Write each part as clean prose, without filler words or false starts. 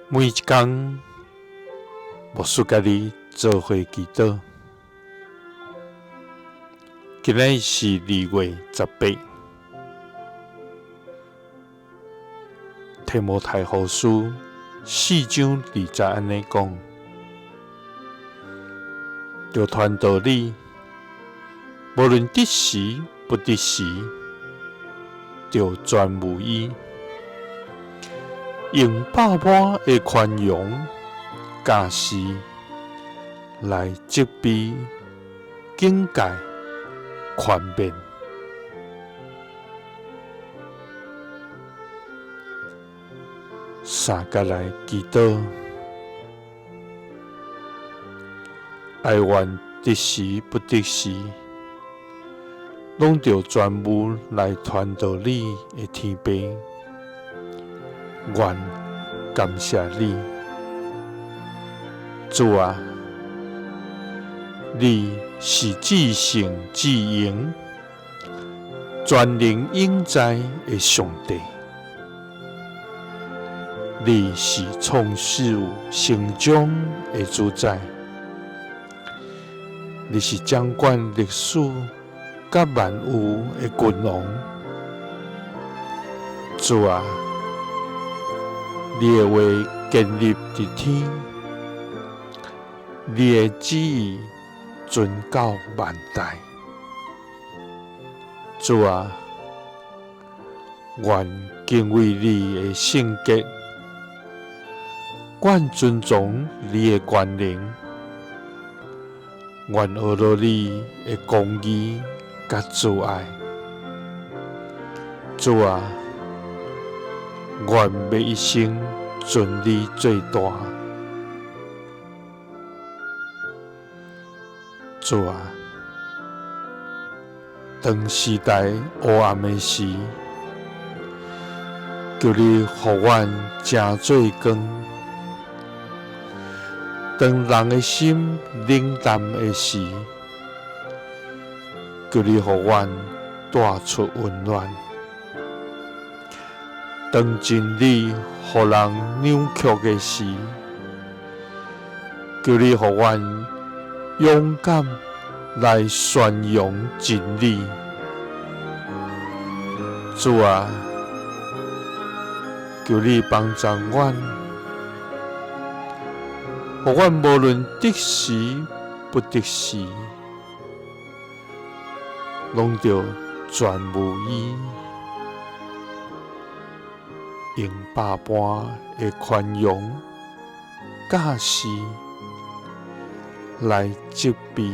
每一工，牧師佮你做伙祈禱。今仔是2月18，提摩太後書4章2節按呢講：著傳道理，無論得時不得時，著全無醫。用百般的寬容、教示來責備、警戒、勸勉。三佮來祈禱，哀願得時不得時，攏著全無來傳道理的天父。願感謝你，主啊，你是至聖至榮、全能永在的上帝，你是創始成終的主宰，你是掌管歷史佮萬有的君王，主啊。你的話建立佇天，你的旨意存到萬代。主啊，願敬畏你的聖潔，願尊崇你的權能，願學著你的公義佮慈愛。主啊，願欲一生尊你做大。主啊，當時代黑暗的時，求你予阮成做光；當人的心冷淡的時，求你予阮帶出溫暖。當真理予人扭曲的時，求你予阮勇敢來宣揚真理。主啊，求你幫助阮，予阮無論得時不得時，攏著全無醫。用百般的寬容、教示來責備、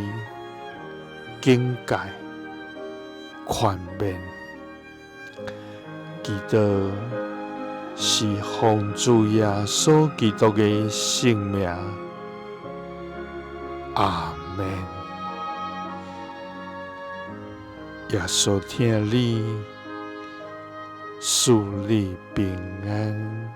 警戒、勸勉，祈禱是奉主耶穌基督的聖名，阿們。耶穌疼你。賜你平安。